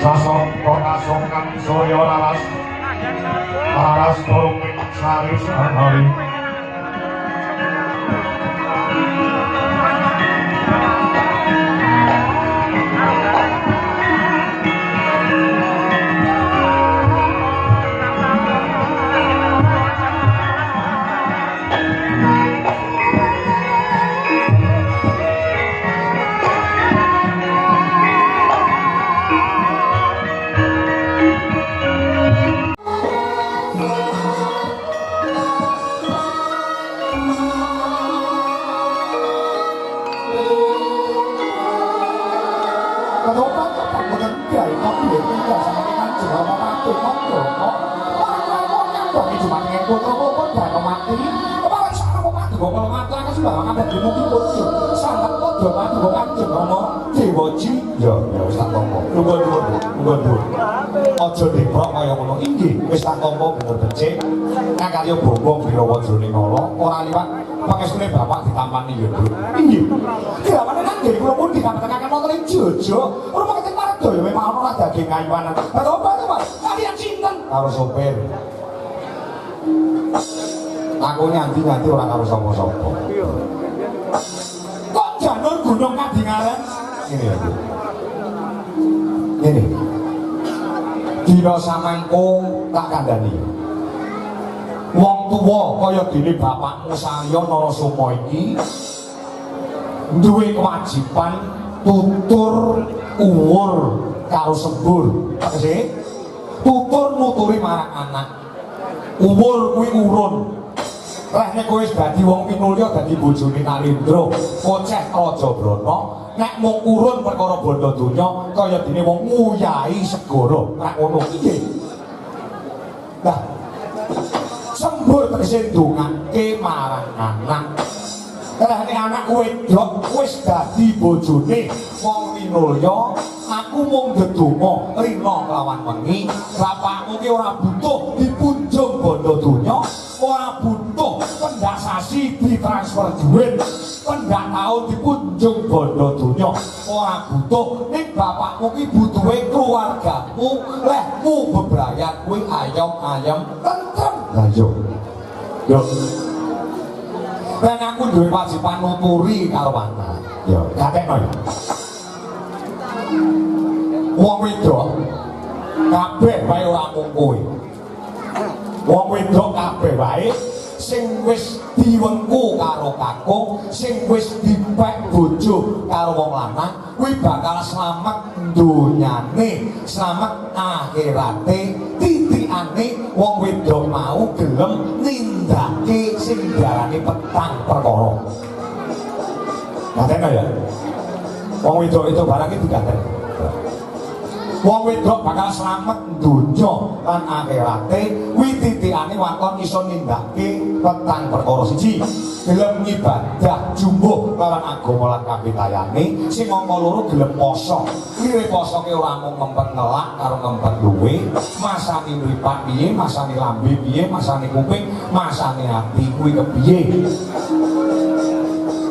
Sasongko kasongkan surya laras laras turung sari sari. Aja debrok kaya ngono. Inggih, wis tak tampa bener becik. Ngakarya bombong birawa jroning ala, ora liwat pangestune bapak ditampani ya, Bro. Inggih. Dilawane nang nggih kula pundi kapetekaken wonten ing Jojo. Rumah keting Maredaya memang ana lah daging kayuanan. Lha apa to, Pak? Kalian sinten? Karo sopir. Aku nyanti-nyanti ora karo sapa-sapa. Kok janur gunung Kadingaren? Ngene ya, Bu. Ngene. Dina samangko tak kandhani. Wong tuwa kaya dene bapakmu Salya Narasoma iki duwe kewajiban tutur uwur karo sembur. Tegese tutur nuturi marang anak. Uwur kuwi urun. Leh nek kowe wis dadi wong pinulya dadi bojone Nalendra, koceh Raja Brana, nek mung urun perkara bondo donya kaya dene wong nguyahi segara. Rak ngono piye? Lah sembur tegese ndongake marang anak. Lah nek anak wedok wis dadi bojone wong pinulya, aku mung ndedonga rina kelawan wengi, bapakmu ki ora butuh dipunjung bondo donya, ora butuh pendak sasi ditransfer duit, pendak taun dipunjung bondo donya, ora butuh. Ning bapakmu ki butuhe keluargamu, lehmu bebrayat kuwi ayom-ayem tentrem. Lah yo. Yo. Lan aku duwe kewajiban nuturi karo anak. Yo, gatekno yo. Wong wedok kabeh wae ora mung kowe. Wong wedok kabeh wae sing wis diwengku karo kakung, sing wis dipek bojo karo wong lanang, kuwi bakal slamet donyane, slamet akhirate. Titikane wong wedok mau gelem nindakake sing diarani petang perkara. Gatekno ya. Wong wedok itu barang iki digatekno. Wong wedok bakal slamet donya lan akhirate kuwi titikane waton iso nindakake petang perkara. Siji, gelem ngibadah jumbuh lawan agama lan kapitayane. Sing angka loro gelem poso. Lire poso ki ora mung ngempet ngelak karo ngempet luwe, masane mripat piye, masane lambe piye, masane kuping, masane ati kuwi kepiye.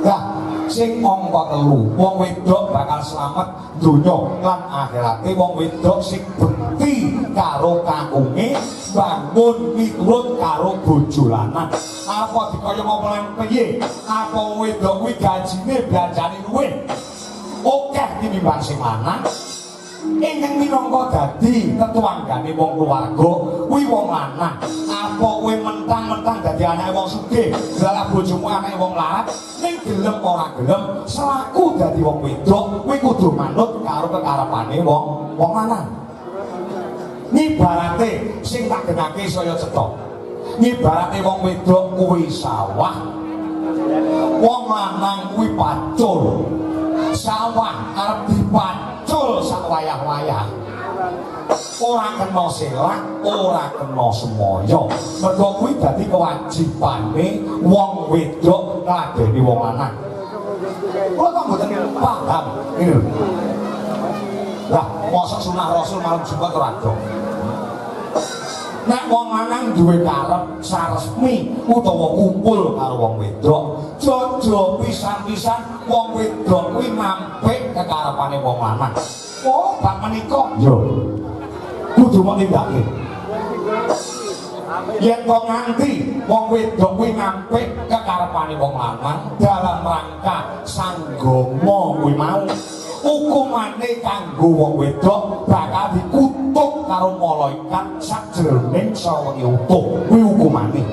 Lah sing angka telu, wong wedok bakal slamet donya lan akhirate. Wong wedok sing bekti karo kakunge, bangun miturut karo bojo lanang. Apa dikaya ngopo lan piye? Apa wong wedok kuwi gajine belanjane luwih akeh tinimbang sing lanang? Ingkang minangka dadi tetuanggane wong keluarga kuwi wong lanang. Apa kowe mentang-mentang dadi anake wong sugih, lah bojomu anake wong larat, ning gelem ora gelem selaku dadi wong wedok kuwi kudu manut karo kekarepane wong wong lanang. Ngibarate sing tak genake saya cetha. Ngibarate wong wedok kuwi sawah, wong lanang kuwi pacul. Sawah arep dipacul sak wayah-wayah, ora kena selak, ora kena semaya. Mergo kuwi dadi kewajibane wong wedok ngladeni wong lanang. Kula kok mboten paham ngene lho. Lah, mosok sunah Rasul malam Jumat ora dong. Nek wong lanang duwe karep saresmi utawa kumpul karo wong wedok, aja pisan-pisan wong wedok kuwi nampik kekarepane wong lanang. Oh, bab menika yo kudu mok tindake. Yen kok nganti wong wedok kuwi nampik kekarepane wong lanang dalam rangka sanggama kuwi mau, hukumane kanggo wong wedok bakal dikutuk karo malaikat sajroning sawengi utuh. Kuwi hukumane.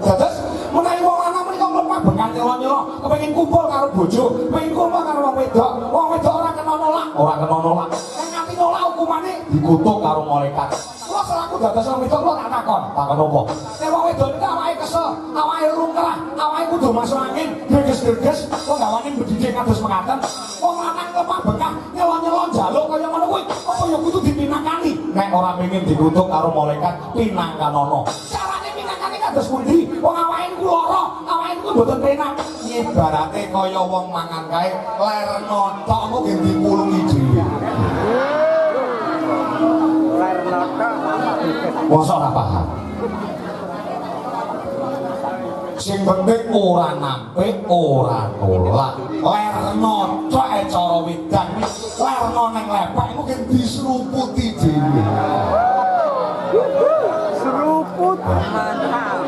Dados menawi wong lanang menika nglepah bekal nyela-nyela kepengin kumpul karo bojo, kepengin kumpul karo wong wedok ora kena nolak, ora kena nolak. Nek nganti nolak hukumane dikutuk karo malaikat. Kula selaku dados wong wedok kula tak takon, takon apa? Nek wong wedok niku awake kesel, awake lungkrah, awake kudu masuk angin, greges-greges, wong gawane mbedhidhik kados mekaten. Wong lanang lemah bekah nyela-nyela njaluk kaya ngono kuwi, apa ya kudu dipinangkani? Nek ora pengin dikutuk karo malaikat, pinangkanono. Carane pinangkani kados pundi? Wong awake niku lara, awake niku mboten penak. Ibarate kaya wong mangan kae lerno tok engko nggih dikulungi dhewe. Mosok ora paham. Sing penting ora nampik, ora nolak. Lerno tok cara wedang lerno nang lepek iku nggih disruputi dhewe. Seruput mantap.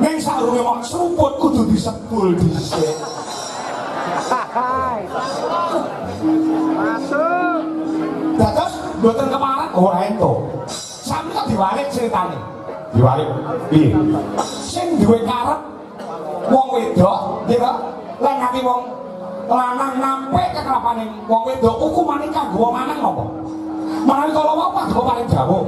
Ning saurunge mok seruput kudu disebul dhisik. Masuk. Dados mboten kemarin ora entuk. Sami kok diwalik ceritane. Diwalik piye? Sing duwe karep wong wedok, nggih to? Lek nganti wong lanang nampik kekerapane wong wedok, hukumane kanggo wong lanang napa? Menawi kala wau paduka paring dawuh.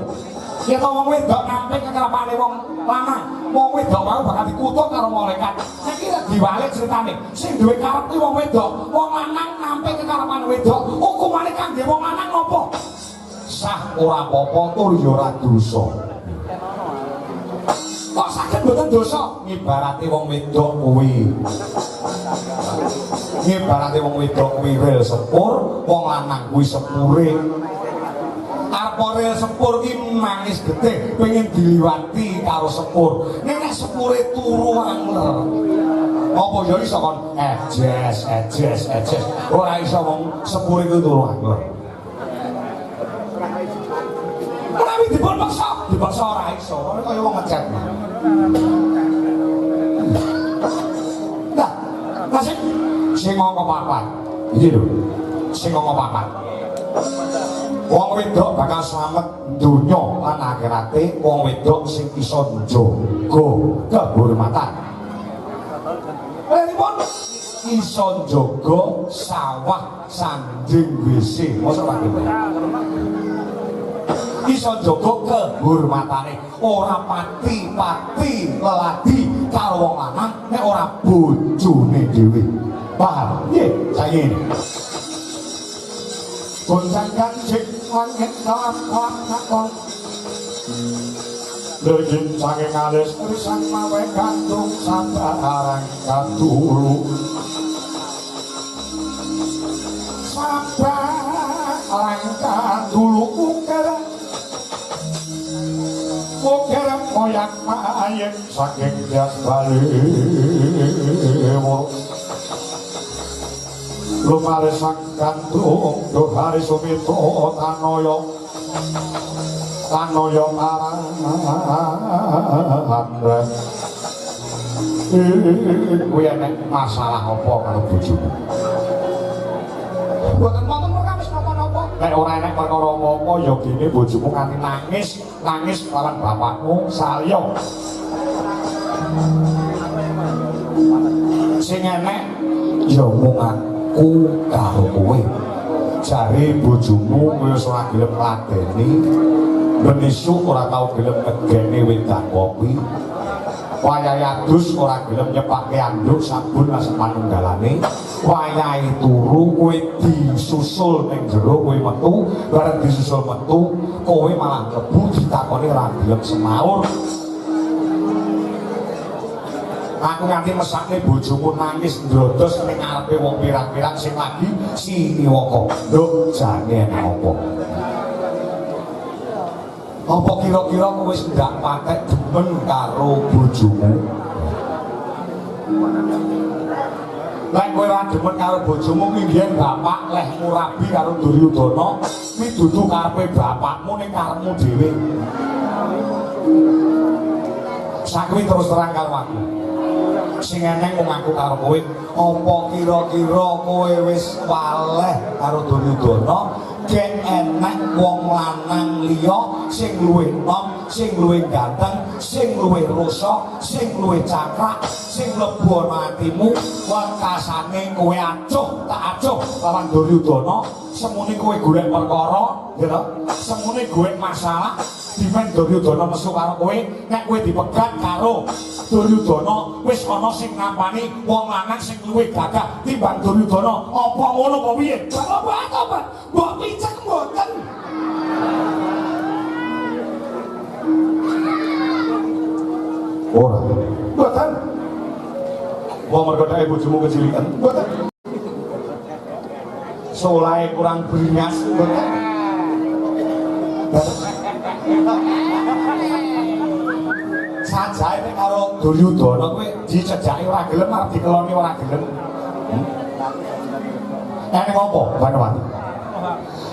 Yen to wong wedok nampik kekerapane wong lanang, wong wedok mau bakal dikutuk karo malaikat. Saiki diwalik ceritane. Sing duwe karep kuwi wong wedok, wong lanang nampik kekarepane wedok, hukumane kangge wong lanang napa? Sah ora apa-apa tur ya ora dosa. Kok saged mboten dosa? Ngibarate wong wedok kuwi. Ngibarate wong wedok kuwi rel sepur, wong lanang kuwi sepure. Arep rel sepur ki nangis getih pengen diliwati karo sepur. Nek nek sepure turu angler. Apa ya iso kon ejes ejes ejes. Ora iso wong sepure kuwi turu angler. Menawi dipun peksa, dipaksa ora iso. Ora kaya wong ngecet. Nah, masih sing angka papat. Iki lho. Sing angka papat. Wong wedok bakal slamet donya lan akhirate, wong wedok sing iso njaga kehormatan. Pripun iso njaga sawah sanding WC. Mosok ora ngerti. Iso njaga kehormatane, ora pati-pati leladi karo wong lanang nek ora bojone dhewe. Paham? Nggih, saiki. Goncang kancing langit kelap-kelap kakon. Lejin saking alis risang mawe gantung sabarang katulu. Sabarang katulu ukir ukir moyak mayek saking jas baliwo. Lumare sang gantung dohari sumito tanoyo tanoyo marang kuwi enek masalah apa karo bojomu? Mboten wonten perkawis napa-napa. Nek ora enek perkara apa-apa ya gene bojomu nganti nangis, nangis lawan bapakmu Salya. Sing enek ya mung aku karo kowe. Jare bojomu wis ora gelem ngladeni, ben isuk ora tau gelem ngegene wedang kopi. Wayahe adus ora gelem nyepake anduk sabun lan sepanunggalane. Wayahe turu kowe disusul ning jero kowe metu, bareng disusul metu kowe malah mlebu ditakoni ora gelem semaur. Aku nganti mesakne bojomu nangis ndrodos ning ngarepe wong pirang-pirang sing lagi siniwaka. Nduk, jane enek apa? Apa kira-kira kowe wis ndak patek demen karo bojomu? Lek kowe ora demen karo bojomu kuwi mbiyen bapak leh murabi karo Duryudana kuwi dudu karepe bapakmu ning karepmu dhewe. Sakuwi terus terang karo aku. Sing eneng mung aku karo kowe, apa kira-kira kowe wis waleh karo Duryudana? Gek enek wong lanang liya sing luwih nom, sing luwih ganteng, sing luwih rusak, sing luwih cakrak, sing mlebu ana atimu, wekasane kowe acuh tak acuh lawan Duryudana, semune kowe golek perkara, ya toh? Semune golek masalah, dimen Duryudana nesu karo kowe, nek kowe dipegat karo Duryudana wis ana sing nampani wong lanang sing luwih gagah timbang Duryudana. Apa ngono apa piye? Apa? Mbok picek mboten. Ora. Mboten. Wong mergo dhek bojomu kecilikan. Mboten. Solahe kurang beringas mboten. Sajae nek karo Duryudana kuwi dicejaki ora gelem arep dikeloni ora gelem. Nek apa Banowati?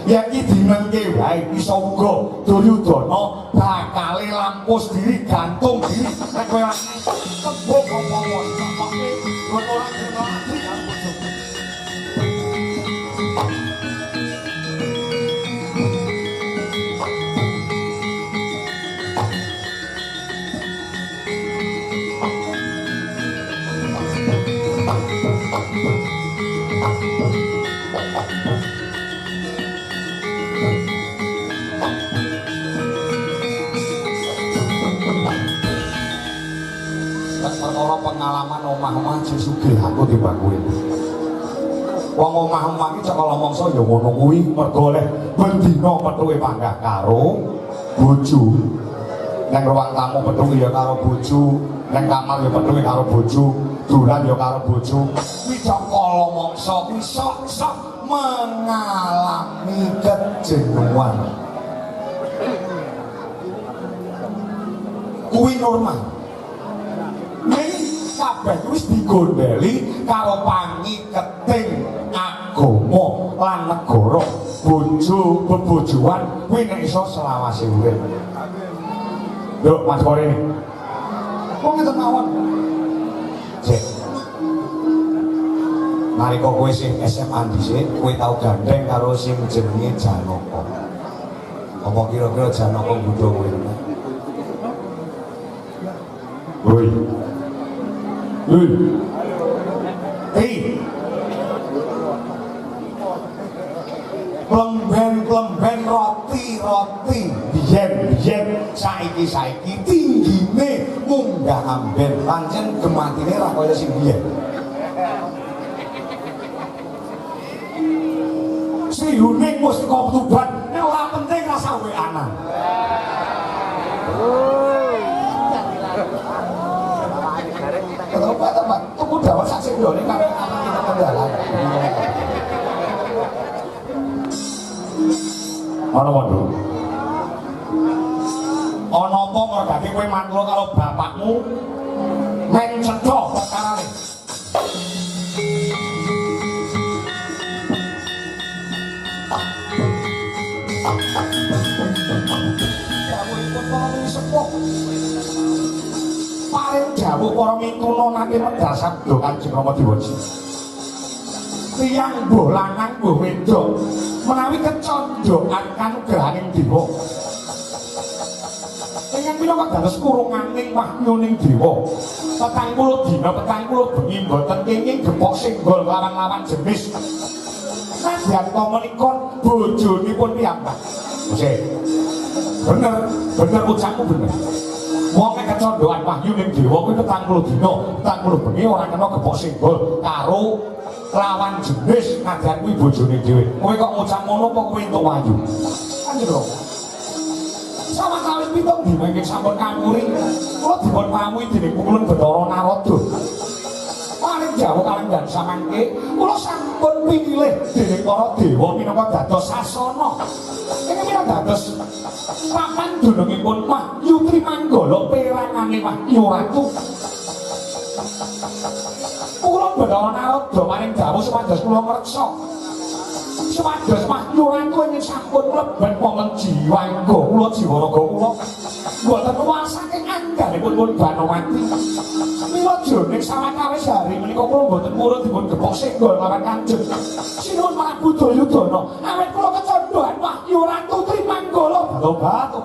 Yen iki dinengke wae iso uga Duryudana bakale lampus diri gantung diri nek kowe tembung apa-apa pokoke ora gelem ati karo bojomu. Perkara pengalaman omah-omah jek sugih aku timbang kowe. Wong omah-omah iki cekala mangsa ya ngono kuwi mergo oleh bendina pethuke panggah karo bojo. Nang ruang tamu pethuke ya karo bojo, nang kamar ya pethuke karo bojo, dolan ya karo bojo. Kuwi cekala mangsa kuwi sok-sok mengalami kejenuhan. Kuwi normal. Ning kabeh wis digondeli karo pangiketing agama lan negara. Bojo bebojoan kuwi nek iso selawase urip. Nduk Mas Kore. Wong ngeten mawon. Cek. Nalika kowe sing SMA dhisik, kowe tau gandeng karo sing jenenge Janaka. Apa kira-kira Janaka nggodha kowe? Woi. Hei. Hei. Plemben-plemben roti-roti biyen-biyen saiki-saiki tinggine munggah amben pancen gematine ra kaya sing biyen. Sri Huning Mustika Tuban nek ora penting rasa weanan. Tempat tuku dawet sak sendone karo kita kendhalan. Ana apa, Nduk? Ana apa mergake kowe mantul karo bapakmu men cetha perkarane. Dawuhipun para sepuh. Paring dawuh para mituna nate medal sabda Kanjeng Rama Dewaji. Tiyang mbuh lanang mbuh wedok menawi kecondhokan kanugrahaning dewa. Ingkang minangka dados kurunganing wahyuning dewa. 40 dina 40 bengi mboten kenging gepok senggol lawan-lawan jenis. Nadyan ta menika bojonipun piyambak. Sik. Bener, bener ucapmu bener. Wong nek kecondhoan wahyu ning dewa kuwi 40 dina, 40 bengi ora kena gepok senggol karo lawan jenis nadyan kuwi bojone dhewe. Kowe kok ngucap ngono apa kowe entuk wahyu? Kanjeng Rama. Sawetawis Pitung dina ingkang sampun kawuri, kula dipun pawuhi dening Pukulun Bathara Narada. Paring jawah kalenggan samangke, kula sampun pinilih dening para dewa minangka dados sasana. Ingkang minangka dados papan dunungipun Wahyu Trimanggala perangane Wahyu Ratu. Kula Bathara Narada paring dawuh supados kula ngreksa. Supados Wahyu Ratu ingkang sampun mlebet wonten jiwangga kula, jiwa raga kula mboten saking angganipun pun Banowati. Mila jroning sawetawis hari menika kula mboten purun dipun gepok senggol marang Kanjeng Sinuwun Prabu Duryudana, awit kula kecondhoan Wahyu Ratu Trimanggala. Tobat.